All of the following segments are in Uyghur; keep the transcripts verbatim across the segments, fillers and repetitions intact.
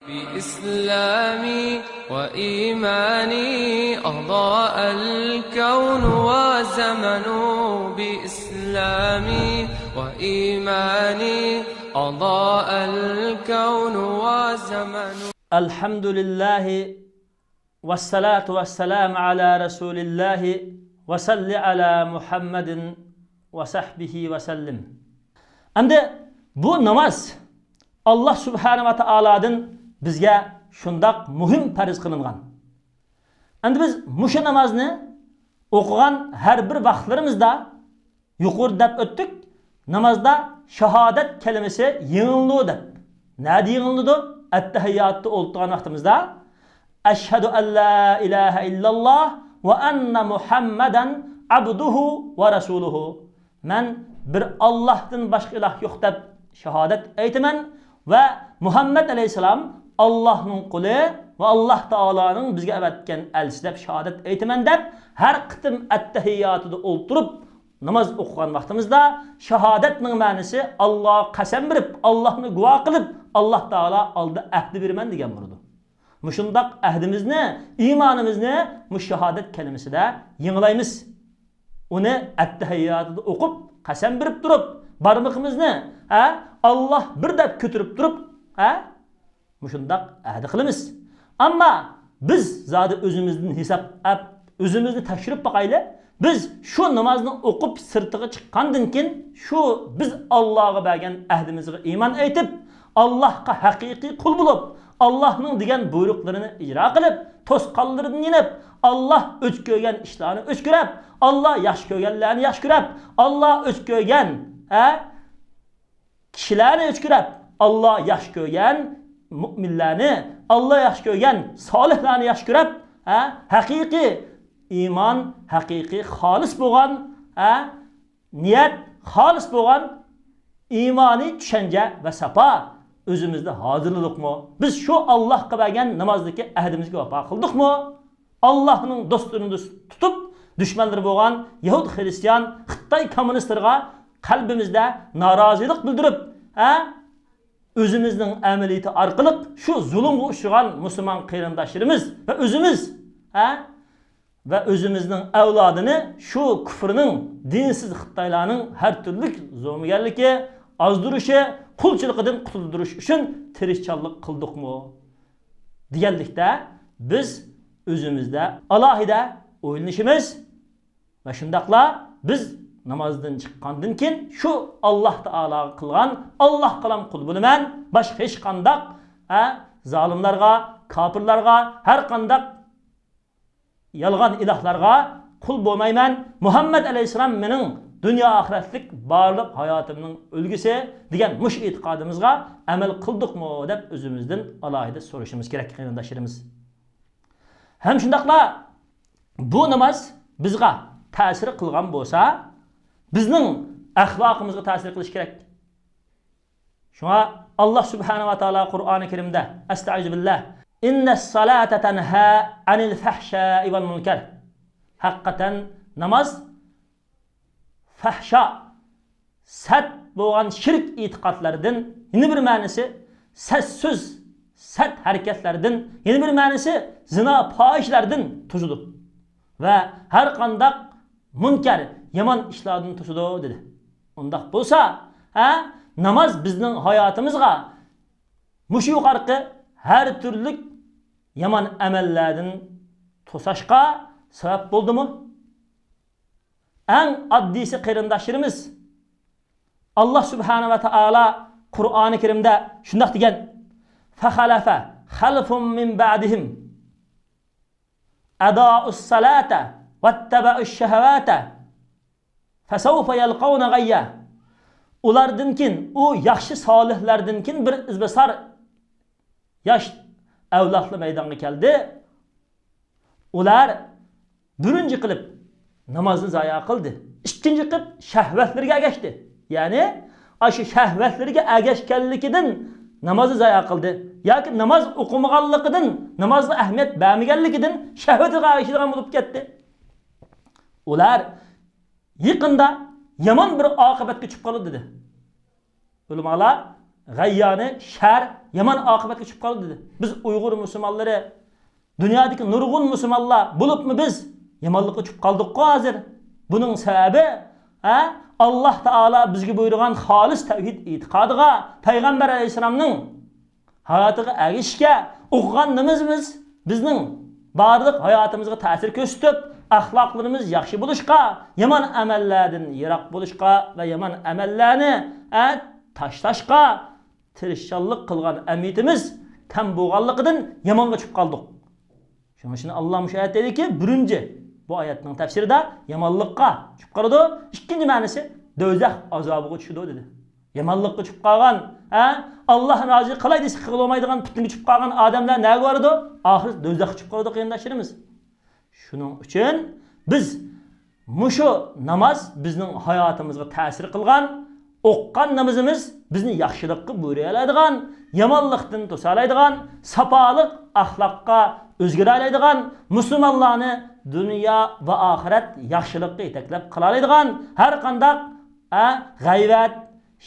بإسلامي وإيماني أضاء الكون وزمن. بإسلامي وإيماني أضاء الكون وزمن. الحمد لله والصلاة والسلام على رسول الله وصل على محمد وصحبه وسلم. ئەمدى بۇ ناماز ئاللا سۇبھانەھۇ ۋە تائالادىن بىزگە شۇنداق مۇھىم پەرز قىلىنغان. ئەمدى بىز مۇشۇ نامازنى ئوقۇغان ھەر بىر ۋاقىتلىرىمىزدا يۇقىرىدا دەپ ئۆتتۇق، نامازدا شاھادەت كەلىمىسى يېڭىلىنىدۇ دەپ. نەدە يېڭىلىنىدۇ؟ ئەتتەھىياتتا ئولتۇرغان ۋاقتىمىزدا، ئەشھەدۇ ئەللا ئىلاھە ئىللاللا ۋە ئەننە مۇھەممەدەن ئەبدۇھۇ ۋە رەسۇلۇھۇ. مەن بىر ئاللاھتىن باشقا ئىلاھ يوق دەپ شاھادەت ئېيتىمەن ۋە مۇھەممەد ئەلەيھىسسالام ئاللاھنىڭ قۇلى ۋە ئاللاھ تائالانىڭ بىزگە ئەۋەتكەن ئەلچىسى دەپ شاھادەت ئېيتىمەن دەپ، ھەر قېتىم ئەتتەھىياتىدا ئولتۇرۇپ ناماز ئوقۇغان ۋاقتىمىزدا شاھادەتنىڭ مەنىسى ئاللاھقا قەسەم بېرىپ، ئاللاھنى گۇۋاھ قىلىپ، ئاللاھ تائالا ئالدىدا ئەھدى بېرىمەن دېگەن بولىدۇ. مۇشۇنداق ئەھدىمىزنى، ئىمانىمىزنى مۇشۇ شاھادەت كەلىمىسىدە يېڭىلايمىز. ئۇنى ئەتتەھىياتىدا ئوقۇپ، قەسەم بېرىپ تۇرۇپ، بارمىقىمىزنى، ھە، ئاللاھ بىر دەپ كۆتۈرۈپ تۇرۇپ، ھە، مۇشۇنداق ئەھدى قىلىمىز. ئەمما بىز زادى ئۆزىمىزدىن ھېساب ئەپ، ئۆزىمىزنى تەكشۈرۈپ باقايلى. بىز شۇ نامازنى ئوقۇپ سىرتىغا چىققاندىن كېيىن، شۇ بىز ئاللاغا بەرگەن ئەھدىمىزگە ئىمان ئېيتىپ، ئاللاھقا ھەقىقىي قۇل بولۇپ، ئاللاھنىڭ دېگەن بۇيرۇقلىرىنى ئىجرا قىلىپ، توسقانلىرىدىن يېنىپ، ئاللاھ ئۆچ كۆرگەن ئىشلارنى ئۆچ كۆرۈپ، ئاللاھ ياخشى كۆرگەنلەرنى ياخشى كۆرۈپ، ئاللاھ ئۆچ كۆرگەن، ھە، كىشىلەرنى ئۆچ كۆرۈپ، ئاللاھ ياخشى كۆرگەن مۇئمىنلەرنى، ئاللاھ ياخشى كۆرگەن سالىھلارنى ياخشى كۆرۈپ، ھە، ھەقىقىي ئىمان، ھەقىقىي خالىس بولغان، ھە، نىيەت خالىس بولغان ئىمانىي چۈشەنچە ۋە ساپا ئۆزىمىزدە ھازىرلىدۇقمۇ؟ بىز شۇ ئاللاھقا بەرگەن نامازدىكى ئەھدىمىزگە ۋاپا قىلدۇقمۇ؟ ئاللاھنىڭ دوستلىرىنى دوست تۇتۇپ، دۈشمەنلىرى بولغان يەھۇد، خىرىستىيان، خىتاي كوممۇنىستلىرىغا قەلبىمىزدە نارازىلىق بىلدۈرۈپ، ھە، ئۆزىمىزنىڭ ئەمەلىيىتى ئارقىلىق شۇ زۇلۇمغا ئۇچرىغان مۇسۇلمان قېرىنداشلىرىمىز ۋە ئۆزىمىز، ھە، ۋە ئۆزىمىزنىڭ ئەۋلادىنى شۇ كۇفرنىڭ، دىنسىز خىتايلارنىڭ ھەر تۈرلۈك زومىگەرلىكى، ئازدۇرۇشى، قۇلچىلىقىدىن قۇتۇلدۇرۇش ئۈچۈن تىرىشچانلىق قىلدۇقمۇ دېگەنلىكتە، بىز ئۆزىمىزدە ئالاھىدە ئويلىنىشىمىز ۋە شۇنداقلا بىز نامازدىن چىققاندىن كېيىن شۇ ئاللاھ تائالاغا قىلغان، ئاللاھقىلا قۇل بولىمەن، باشقا ھېچقانداق، ھە، زالىملارغا، كاپىرلارغا، ھەر قانداق يالغان ئىلاھلارغا قۇل بولمايمەن، مۇھەممەد ئەلەيھىسسالام مېنىڭ دۇنيا ئاخىرەتلىك بارلىق ھاياتىمنىڭ ئۈلگىسى دېگەن مۇشۇ ئېتىقادىمىزغا ئەمەل قىلدۇقمۇ دەپ ئۆزىمىزدىن ئالاھىدە سورىشىمىز كېرەك، قېرىنداشلىرىمىز. ھەم شۇنداقلا بۇ ناماز بىزغا تەسىر قىلغان بولسا، بىزنىڭ ئەخلاقىمىزغا تەسىر قىلىشى كېرەك. شۇڭا ئاللاھ سۇبھانەھۇ ۋە تائالا قۇرئانى كەرىمدە، ئەستەئىزۇ بىللاھ، «ئىننەس سالاتا تەنھا ئەنىل فەھشائى ۋەل مۇنكەر.» ھەقىقەتەن ناماز فەھشا، سەت بولغان شىرك ئېتىقادلاردىن، يەنە بىر مەنىسى سەت سۆز، سەت ھەرىكەتلەردىن، يەنە بىر مەنىسى زىنا، پاھىشىلەردىن توسىدۇ. ۋە ھەر قانداق مۇنكەر، يامان ئىشلاردىن توسىدۇ، دېدى. ئۇنداق بولسا، ھە، ناماز بىزنىڭ ھاياتىمىزغا مۇشۇ يۇقىرىقى ھەر تۈرلۈك يامان ئەمەللەردىن توساشقا سەۋەب بولدىمۇ؟ ئەڭ ئاددىيسى، قېرىنداشلىرىمىز، ئاللاھ سۇبھانەھۇ ۋە تائالا قۇرئانى كەرىمدە شۇنداق دېگەن: «فەخەلەفە خەلفۇم مىن بەئدىھىم ئەدائۇس سالاتە ۋەتتەبەئۇش شەھەۋاتە فەسەۋفە يەلقەۋنە غەييە.» ئۇلاردىن كېيىن، ئۇ ياخشى سالىھلاردىن كېيىن بىر ئىزباسار ياش ئەۋلادلار مەيدانغا كەلدى. ئۇلار بىرىنچى قىلىپ نامازنى زايا قىلدى. ئىككىنچى قىلىپ شەھۋەتلىرىگە ئەگەشتى. يەنى ئاشۇ شەھۋەتلىرىگە ئەگەشكەنلىكىدىن نامازنى زايا قىلدى. ياكى ناماز ئوقۇمىغانلىقىدىن، نامازغا ئەھمىيەت بەرمىگەنلىكىدىن شەھۋىتىگە ئەگىشىدىغان بولۇپ كەتتى. ئۇلار يېقىندا يامان بىر ئاقىۋەتكە چۈشۈپ قالىدۇ، دېدى. ئۆلىمالار غەييانى شەھەر يامان ئاقىۋەتكە چۈشۈپ قالدى دېدى. بىز ئۇيغۇر مۇسۇلمانلىرى، دۇنيادىكى نۇرغۇن مۇسۇلمانلار بولۇپمۇ بىز يامانلىققا چۈشۈپ قالدۇققۇ ھازىر. بۇنىڭ سەۋەبى، ھە، ئاللاھ تائالا بىزگە بۇيرۇغان خالىس تەۋھىد ئېتىقادىغا، پەيغەمبەر ئەلەيھىسسالامنىڭ ھاياتىغا ئەگىشىشكە، ئوقۇغان نامىزىمىز بىزنىڭ بارلىق ھاياتىمىزغا تەسىر كۆرسىتىپ، ئەخلاقلىرىمىز ياخشى بولۇشقا، يامان ئەمەللەردىن يىراق بولۇشقا ۋە يامان ئەمەللەرنى، ئە، تاشلاشقا تىرىشچانلىق قىلغان ئەمەلىيىتىمىز كەم بولغانلىقىدىن يامانغا چۈشۈپ قالدۇق. شۇنىڭ ئۈچۈن ئاللاھ مۇشۇ ئايەتتە دەيدىكى، بىرىنچى، بۇ ئايەتنىڭ تەپسىرىدە يامانلىققا چۈشۈپ قالىدۇ. ئىككىنچى مەنىسى، دوزاخ ئازابىغا چۈشىدۇ دېدى. يامانلىققا چۈشۈپ قالغان، ھە، ئاللاھ رازى قىلاي دېسە قىلالمايدىغان پىتنىگە چۈشۈپ قالغان ئادەملەر نەگە بارىدۇ؟ ئاخىرەت دوزاخقا چۈشۈپ قالىدۇ، قېرىنداشلىرىمىز. شۇنىڭ ئۈچۈن بىز مۇشۇ ناماز بىزنىڭ ھاياتىمىزغا تەسىر قىلغان، ئوقۇغان نامىزىمىز بىزنى ياخشىلىققا بۇيرۇيالايدىغان، يامانلىقتىن توسالايدىغان، ساپالىق ئەخلاققا ئۆزگىرەلەيدىغان، مۇسۇلمانلارنى دۇنيا ۋە ئاخىرەت ياخشىلىققا يېتەكلەپ قىلالايدىغان ھەر قانداق، ئە، غەيۋەت،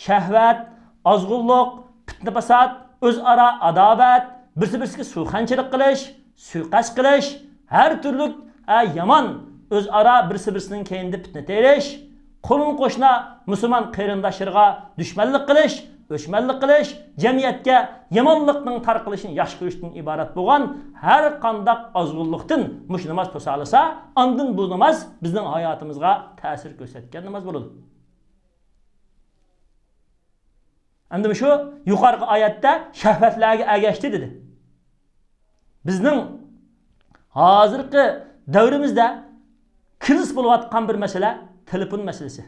شەھۋەت، ئازغۇنلۇق، پىتنە-پاسات، ئۆزئارا ئاداۋەت، بىرسى-بىرسىگە سۇخەنچىلىك قىلىش، سۇيىقەست قىلىش، ھەر تۈرلۈك، ئە، يامان، ئۆزئارا بىرسى-بىرسىنىڭ كەينىدە پىتنە تېرىش، قولۇم-قوشنا مۇسۇلمان قېرىنداشلىرىغا دۈشمەنلىك قىلىش، ئۆچمەنلىك قىلىش، جەمئىيەتكە يامانلىقنىڭ تارقىلىشىنى ياخشى كۆرۈشتىن ئىبارەت بولغان ھەر قانداق ئازغۇنلۇقتىن مۇشۇ ناماز توسالىسا، ئاندىن بۇ ناماز بىزنىڭ ھاياتىمىزغا تەسىر كۆرسەتكەن ناماز بولىدۇ. ئەمدى مۇشۇ يۇقىرىقى ئايەتتە شەھۋەتلەرگە ئەگەشتى دېدى. بىزنىڭ ھازىرقى دەۋرىمىزدە كىرىزىس بولۇۋاتقان بىر مەسىلە، تېلېفون مەسىلىسى.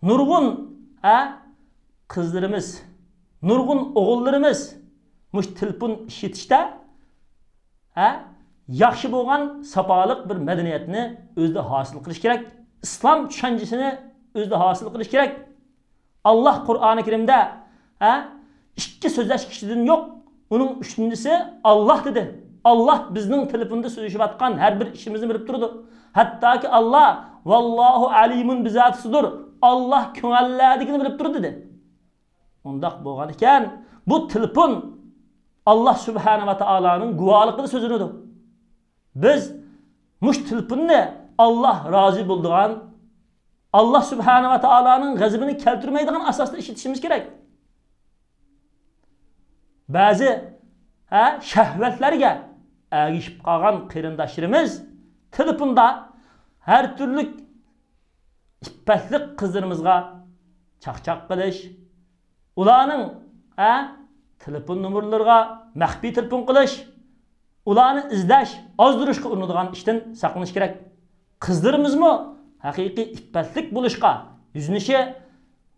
نۇرغۇن، ئە، قىزلىرىمىز، نۇرغۇن ئوغۇللىرىمىز مۇشۇ تېلېفون ئىشلىتىشتە، ھە، ياخشى بولغان ساپالىق بىر مەدەنىيەتنى ئۆزىدە ھاسىل قىلىش كېرەك. ئىسلام چۈشەنچىسىنى ئۆزىدە ھاسىل قىلىش كېرەك. ئاللاھ قۇرئانى كەرىمدە، ھە، ئىككى سۆزلەش كىشىدىن يوق، ئۇنىڭ ئۈچىنچىسى ئاللاھ دېدى. ئاللاھ بىزنىڭ تېلېفوندا سۆزلىشىۋاتقان ھەر بىر ئىشىمىزنى بىلىپ تۇرىدۇ. ھەتتاكى ئاللاھ، ۋاللاھۇ ئەلىمۇن بىزاتى سۇدۇر، ئاللاھ كۆڭۈللەردىكىنى بىلىپ تۇرىدۇ دېدى. ئۇنداق بولغان ئىكەن، بۇ تېلېفون ئاللاھ سۇبھانە ۋە تائالانىڭ گۇۋاھلىقىدا سۆزلىنىدۇ. بىز مۇشۇ تېلېفوننى ئاللاھ رازى بولىدىغان، ئاللاھ سۇبھانە ۋە تائالانىڭ غەزىپىنى كەلتۈرمەيدىغان ئاساستا ئىشلىتىشىمىز كېرەك. بەزى، ھە، شەھۋەتلەرگە ئەگىشىپ قالغان قېرىنداشلىرىمىز تېلېفوندا ھەر تۈرلۈك ئىپپەتلىك قىزلىرىمىزغا چاقچاق قىلىش، ئۇلارنىڭ، ھە، تېلېفون نومۇرلىرىغا مەخپىي تېلېفون قىلىش، ئۇلارنى ئىزدەش، ئازدۇرۇشقا ئۇرۇنىدىغان ئىشتىن ساقلىنىش كېرەك. قىزلىرىمىزمۇ ھەقىقىي ئىپپەتلىك بولۇشقا يۈزلىنىشى،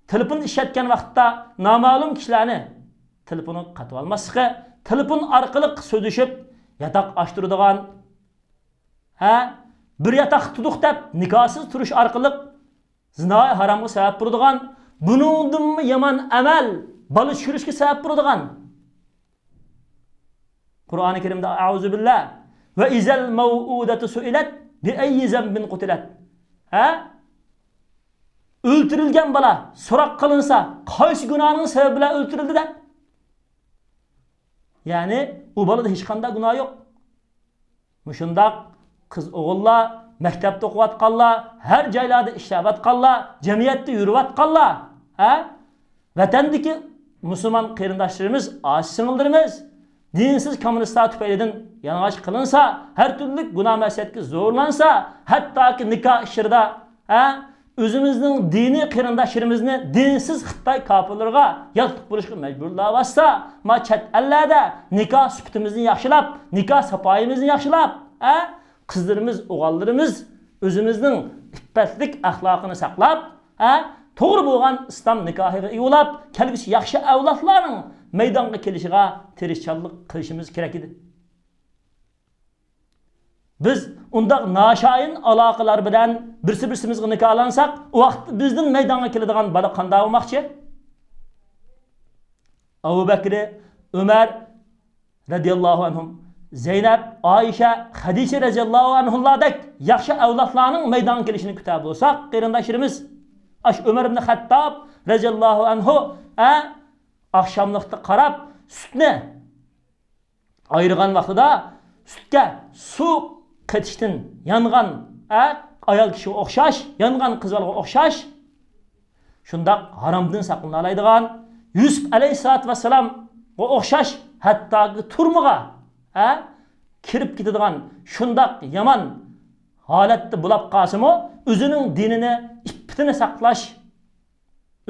تېلېفون ئىشلەتكەن ۋاقىتتا نامەلۇم كىشىلەرنى تېلېفونغا قاتىۋالماسلىقى، تېلېفون ئارقىلىق سۆزلىشىپ ياتاق ئاچتۇرىدىغان، ھە، بىر ياتاقتا تۇردۇق دەپ نىكاھسىز تۇرۇش ئارقىلىق زىنايى ھارامغا سەۋەب بولىدىغان، بۇنىڭدىنمۇ يامان ئەمەل بالا چۈشۈرۈشكە سەۋەب بولىدىغان. قۇرئانى كەرىمدە، ئەئۇزۇ بىللا، ۋە ئىزەل مەۋئۇدەتۇ سۇئىلەت بىئەييى زەنبىن قۇتىلەت. ھە؟ ئۆلتۈرۈلگەن بالا سوراق قىلىنسا، قايسى گۇناھنىڭ سەۋەبى بىلەن ئۆلتۈرۈلدى دەپ. يەنى ئۇ بالىدا ھېچقانداق گۇناھ يوق. مۇشۇنداق قىز-ئوغۇللار، مەكتەپتە ئوقۇۋاتقانلار، ھەر جايلاردا ئىشلەۋاتقانلار، جەمئىيەتتە يۈرۈۋاتقانلار، ھە؟ ۋەتەندىكى مۇسۇلمان قېرىنداشلىرىمىز، ئاچا-سىڭىللىرىمىز دىنسىز كوممۇنىستلار تۈپەيلىدىن يالىڭاچ قىلىنسا، ھەر تۈرلۈك گۇناھ-مەئسىيەتكە زورلانسا، ھەتتاكى نىكاھ ئىشلىرىدا، ھە، ئۆزىمىزنىڭ دىنىي قېرىنداشلىرىمىزنى دىنسىز خىتاي كاپىرلىرىغا ياتلىق بولۇشقا مەجبۇرلاۋاتسا، ما چەت ئەللەردە نىكاھ سۈپىتىمىزنى ياخشىلاپ، نىكاھ ساپايىمىزنى ياخشىلاپ، ھە، قىزلىرىمىز، ئوغۇللىرىمىز ئۆزىمىزنىڭ ئىپپەتلىك ئەخلاقىنى ساقلاپ، ھە، توغرا بولغان ئىسلام نىكاھىغا ئىگە بولاپ، كەلگۈسى ياخشى ئەۋلادلارنىڭ مەيدانغا كېلىشىغا تىرىشچانلىق قىلىشىمىز كېرەك ئىدى. بىز ئۇنداق ناشايىن ئالاقىلار بىلەن بىرسى-بىرسىمىزگە نىكاھلانساق، ئۇ ۋاقىتتا بىزدىن مەيدانغا كېلىدىغان بالا قانداق بولماقچى؟ ئەبۇ بەكرى، ئۆمەر رەزىياللاھۇ ئەنھۇم، زەينەپ، ئائىشە، خەدىچە رەزىياللاھۇ ئەنھۇلاردەك ياخشى ئەۋلادلارنىڭ مەيدانغا كېلىشىنى كۈتە بولساق، قېرىنداشلىرىمىز، ئاشۇ ئۆمەر ئىبن خەتتاب رەزىياللاھۇ ئەنھۇ، ئە، ئاخشاملىقتا قاراپ سۈتنى ئايرىغان ۋاقتىدا سۈتكە سۇ قېتىشتىن يانغان، ئە، ئايال كىشىگە ئوخشاش، يانغان قىز بالىغا ئوخشاش، شۇنداق ھارامدىن ساقلىنالايدىغان، يۈسۈپ ئەلەيھىسسالاتۇ ۋەسسالامغا ئوخشاش، ھەتتاكى تۈرمىگە، ئە، كىرىپ كېتىدىغان شۇنداق يامان ھالەتتە بولاپ قالسىمۇ، ئۆزىنىڭ دىنىنى، ئىپپىتىنى ساقلاش،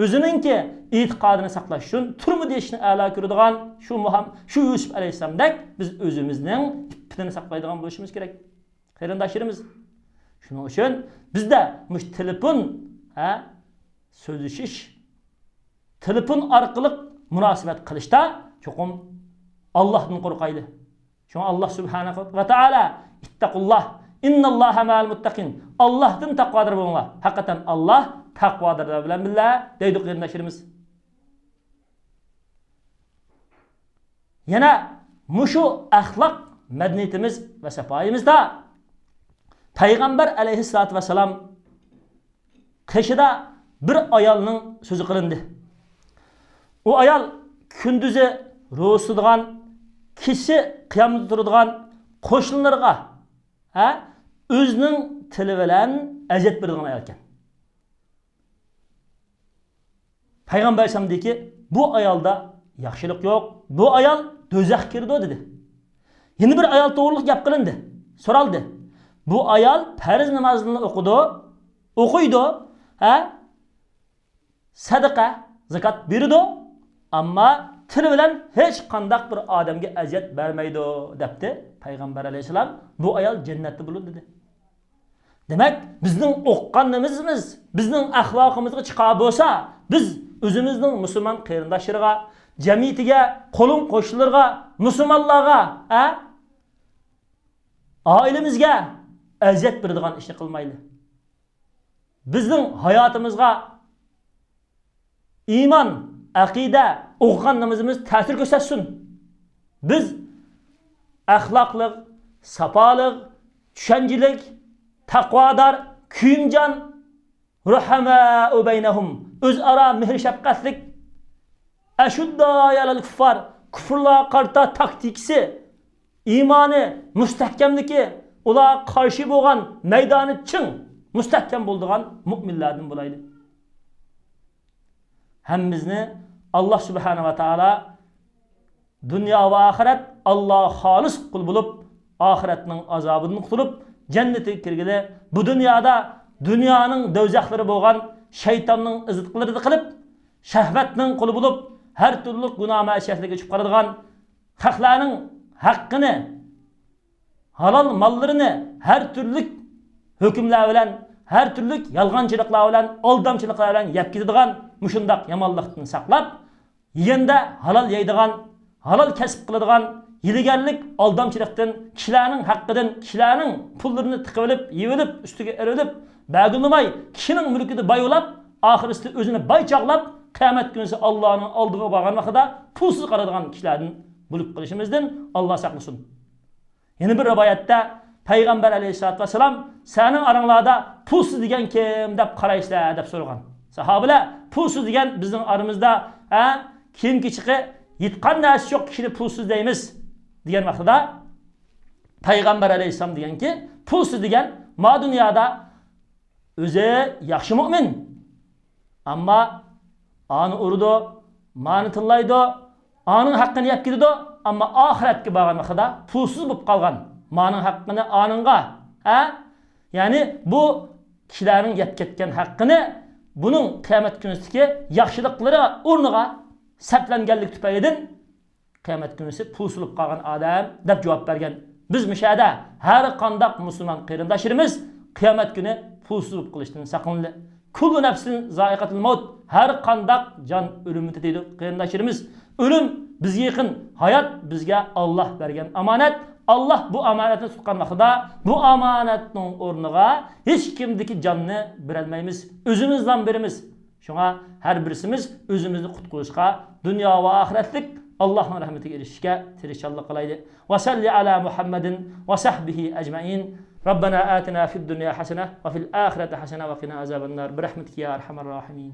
ئۆزىنىڭكى ئېتىقادىنى ساقلاش ئۈچۈن تۈرمىدە يېشىشنى ئەلا كۆرىدىغان شۇ مۇھەم-، شۇ يۈسۈپ ئەلەيھىسسالامدەك بىز ئۆزىمىزنىڭ ئىپپىتىنى ساقلايدىغان بولۇشىمىز كېرەك. قېرىنداشلىرىمىز، شۇنىڭ ئۈچۈن بىزدە مۇشۇ تېلېفون، ھە، سۆزلىشىش، تېلېفون ئارقىلىق مۇناسىۋەت قىلىشتا چوقۇم ئاللاھتىن قورقايلى. شۇڭا ئاللاھ سۇبھانەھۇ ۋە تائالا، «ئىتتەقۇللاھ، ئىننەللاھە مەئەل مۇتتەقىن.» ئاللاھتىن تەقۋادار بولۇڭلار. ھەقىقەتەن ئاللاھ تەقۋادارلار بىلەن بىللە، دەيدۇ قېرىنداشلىرىمىز. يەنە مۇشۇ ئەخلاق مەدەنىيىتىمىز ۋە ساپايىمىزدا پەيغەمبەر ئەلەيھىسسالاتۇ ۋەسسالام قېشىدا بىر ئايالنىڭ سۆزى قىلىندى. ئۇ ئايال كۈندۈزى روزا تۇتىدىغان، كېچىسى قىيامدا تۇرىدىغان، قوشنىلىرىغا، ھە، ئۆزىنىڭ تىلى بىلەن ئەزىيەت بېرىدىغان ئايال ئىكەن. پەيغەمبەر ئەلەيھىسسالام دېدىكى، بۇ ئايالدا ياخشىلىق يوق، بۇ ئايال دوزاخقا كىرىدۇ، دېدى. يەنە بىر ئايال توغرىلىق گەپ قىلىندى، سورالدى. بۇ ئايال پەرز نامازنى ئوقۇدۇ، ئوقۇيدۇ، ھە؟ سەدىقە، زاكات بېرىدۇ، ئەمما تىلى بىلەن ھېچقانداق بىر ئادەمگە ئەزىيەت بەرمەيدۇ، دەپتۇ پەيغەمبەر ئەلەيھىسسالام. بۇ ئايال جەننەتتە بولىدۇ، دېدى. دېمەك، بىزنىڭ ئوقۇغان نامىزىمىز بىزنىڭ ئەخلاقىمىزغا چىقار بولسا، بىز ئۆزىمىزنىڭ مۇسۇلمان قېرىنداشلىرىغا، جەمئىيىتىگە، قولۇم قوشنىلىرىغا، مۇسۇلمانلارغا، ئە، ئائىلىمىزگە ئەزىيەت بېرىدىغان ئىشنى قىلمايلى. بىزنىڭ ھاياتىمىزغا ئىمان، ئەقىدە، ئوقۇغان نامىزىمىز تەسىر كۆرسەتسۇن. بىز ئەخلاقلىق، ساپالىق، چۈشەنچىلىك، تەقۋادار، كۆيۈمجان، رۇھەمائۇ بەينەھۇم، ئۆزئارا مېھىر-شەپقەتلىك، ئەشۇددائۇ ئەلەل كۇففار، كۇفرلارغا قارىتا تاكتىكىسى، ئىمانى، مۇستەھكەملىكى، ئۇلارغا قارشى بولغان مەيدانى چىڭ، مۇستەھكەم بولىدىغان مۇئمىنلاردىن بولايلى. ھەممىمىزنى ئاللاھ سۇبھانەھۇ ۋە تائالا دۇنيا ۋە ئاخىرەت ئاللاھقا خالىس قۇل بولۇپ، ئاخىرەتنىڭ ئازابىدىن قۇتۇلۇپ، جەننىتىگە كىرگىلى، بۇ دۇنيادا دۇنيانىڭ دوزاخلىرى بولغان شەيتاننىڭ ئىززىتلىرىدا قېلىپ، شەھۋەتنىڭ قۇلى بولۇپ، ھەر تۈرلۈك گۇناھ مەسىيەتلەرگە چۈشۈپ قالىدىغان، خەقلەرنىڭ ھەققىنى، ھالال ماللىرىنى ھەر تۈرلۈك ھۆكۈملەر بىلەن، ھەر تۈرلۈك يالغانچىلىقلار بىلەن، ئالدامچىلىقلار بىلەن يەپ كېتىدىغان مۇشۇنداق يامانلىقتىن ساقلاپ، يېنىدا ھالال يەيدىغان، ھالال كەسىپ قىلىدىغان، ھىيلىگەرلىك، ئالدامچىلىقتىن، كىشىلەرنىڭ ھەققىدىن، كىشىلەرنىڭ پۇللىرىنى تىقىۋېلىپ، يەۋېلىپ، ئۈستىگە ئېلىۋېلىپ، بەرگىلىماي، كىشىنىڭ مۈلكىدە باي بولاپ، ئاخىرسىدا ئۆزىنى باي چاغلاپ، قىيامەت كۈنىسى ئاللانىڭ ئالدىغا بارغان ۋاقتىدا پۇلسىز قالىدىغان كىشىلەردىن بولۇپ قېلىشىمىزدىن ئاللا ساقلىسۇن. يەنە بىر رىۋايەتتە پەيغەمبەر ئەلەيھىسسالاتۇ ۋەسسالام، «سەنىڭ ئاراڭلاردا پۇلسىز دېگەن كىم؟» دەپ قارايسىلەر دەپ سورىغان. ساھابىلەر، «پۇلسىز دېگەن بىزنىڭ ئارىمىزدا، ھە، كىيىم-كېچىكى، يېتىدىغان نەرسىسى يوق كىشىنى پۇلسىز دەيمىز» دېگەن ۋاقتىدا، پەيغەمبەر ئەلەيھىسسالام دېگەنكى، پۇلسىز دېگەن ما دۇنيادا ئۆزى ياخشى مۆمىن، ئەمما ئانى ئۇرىدۇ، مانى تىللايدۇ، ئانىڭ ھەققىنى يەپ كېتىدۇ، ئەمما ئاخىرەتكە بارغان ۋاقتىدا پۇلسىز بولۇپ قالغان، مانىڭ ھەققىنى ئانىڭغا، ھە؟ يەنى بۇ كىشىلەرنىڭ يەپ كەتكەن ھەققىنى بۇنىڭ قىيامەت كۈنىسىدىكى ياخشىلىقلىرى ئورنىغا سەپلەنگەنلىكى تۈپەيلىدىن، قىيامەت كۈنىسى پۇلسىز بولۇپ قالغان ئادەم دەپ جاۋاب بەرگەن. بىز مۇشۇ يەردە ھەر قانداق مۇسۇلمان قېرىنداشلىرىمىز قىيامەت كۈنى پۇلسىز بولۇپ قېلىشتىن ساقلىنىلى. كۇللۇ نەفسىن زائىقەتۇل مەۋت، ھەر قانداق جان ئۆلۈمنى تېتىيدۇ قېرىنداشلىرىمىز. ئۆلۈم بىزگە يېقىن، ھايات بىزگە ئاللا بەرگەن ئامانەت. ئاللا بۇ ئامانەتنى تۇتقان ۋاقتىدا بۇ ئامانەتنىڭ ئورنىغا ھېچ كىمدىكى جاننى بېرەلمەيمىز، ئۆزىمىزلا بېرىمىز. شۇڭا ھەر بىرسىمىز ئۆزىمىزنى قۇتقۇزۇشقا، دۇنيا ۋە ئاخىرەتلىك ئاللاھنىڭ رەھمىتىگە ئېرىشىشكە تىرىشچانلىق قىلايلى. ۋە سەللى ئەلا مۇھەممەدىن ۋە سەھبىھى ئەجمەئىن. رەببەنا ئاتىنا فىد دۇنيا ھەسەنە ۋە فىل ئاخىرەتى ھەسەنە ۋە قىنا ئازابەن نار. بىرەھمەتىكە يا ئەرھەمەر راھىمىن.